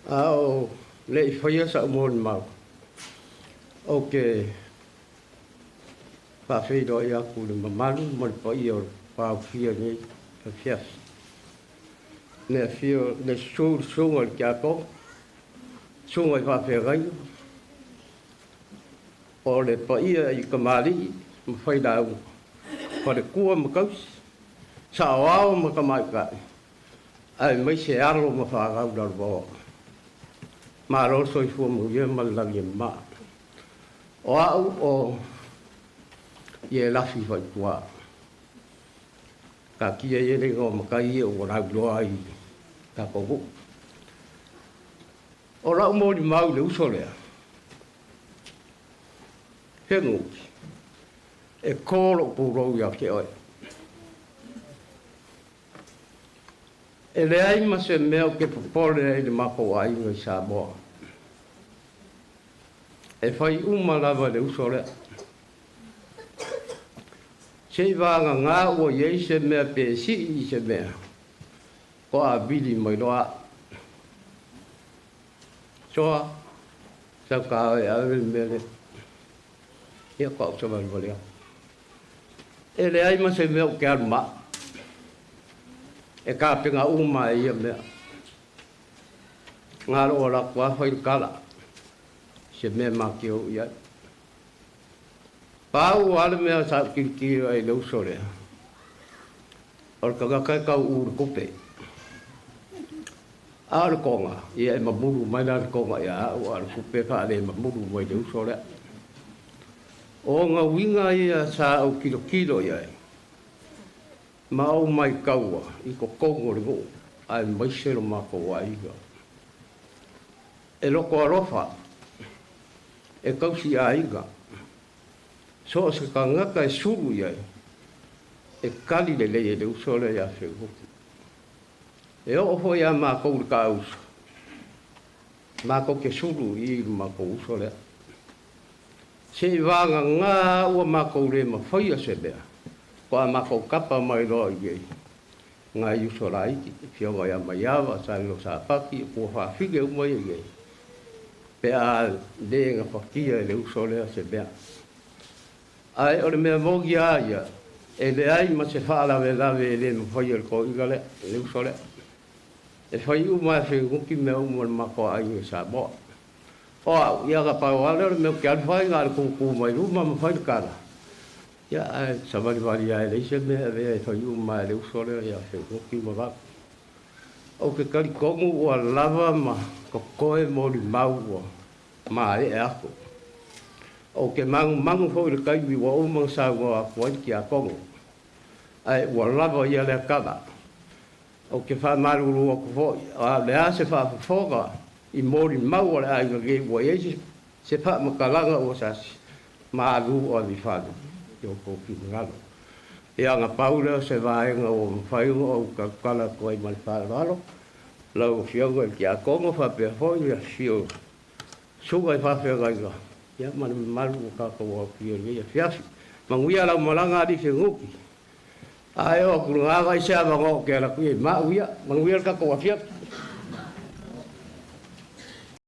A o le'i faia sa'u molimau, ou te faafeiloai atu i le mamalu ma le paia o le paofia i lenei afiafi. Le afio, le susu i le susuga i le Tiakono, susuga i faafeagaiga, o le paia i tamalii ma failauga, faletua ma tausi, saoao ma tamaitai, aemaise alo ma fanau lalovaoa. Malo le soifua manuia ma le lagi e mama. O au o Ielafi Faitua. Taatia ia le igoa matai ia ua lauiloa ai i tatou nuu. O lau molimau i le uso lea, Feguti, e to lou pulou ia te oe. E leai ma se mea ou te popole ai i le matou aiga i Samoa. E fai uma lava e le uso lea. Se i vagana ua i ai se mea pe sii i se mea, toa vili mai loa au. Soa, sau ta o e ave le mea lea. Ia faatoa ou savalivali atu. E leai ma se mea ou te alu ma au. E tapena uma e ia mea. Na o lou alu atu lava fai le tala i se mea ma te o i ai. Pau lava le mea sa ou tilotilo ai i le uso lea, o le tagata e tauuu i le tupe. A o le toga, ia e mamulu mai la le toga ia au, a o le tupe e faalemamulu mai i le uso lea. O ona uiga ia sa ou tilotilo i ai ma ou maitaua i totonu o le nuu aemaise lo matou aiga. E loto alofa, e tausi aiga, so o se tagata e sulu i ai, e tali lelei e le uso lea ia Fegutu. E oo foi ia matou i le taauso, matou te sulu i i le matou uso lea. Seiavagana ua matou le mafaia se mea, faatoa matou tapa mai loa i inei nai uso laiti, afioga ia Maiava, Salelo Sapati, o tuafafine uma ia i inei, pe a le gafatia e le uso lea se mea. Ae o le mea moni lava ia, e leai ma se faalavelave e le mafaia e le toeaina lea, le uso lea. E fai uma lava e Feguti mea uma o le matou aiga i Samoa. O au, ia na pau lava lea o le mea ou te alu fai, na o le tutu mai luma ma fai le tala, ia ae savalivali lava e leai se mea e avea e fai uma lava e le uso lea ia Feguti ma Vau. Ou te talitonu ua lava ma totoe molimau ua maea atu. Ou te manumanu foi i le taimi ua uma ona saunoa atu ai le tiakono, ae ua lava ia lea tala. Ou te faamalulu atu foi, o le a se faafofoga i molimau a le aiga nei ua i ai se faamatalaga ua sasi, malu ave i fale i outou finagalo. Ia na pau lea o se vaega ua mafai ona ou tautala atu ai ma le faaaloalo, lau Afioga i le Tiakono faapea foi le afifio o susuga i faafeagaiga, ia ma le mamalu ua tatou aofia i lenei afiafi. Manuia lau malaga alii Feguti. Ae oo atu i luga vaai se avanoa ou te alu atu i ai ma au ia. Manuia le tatou afiafi.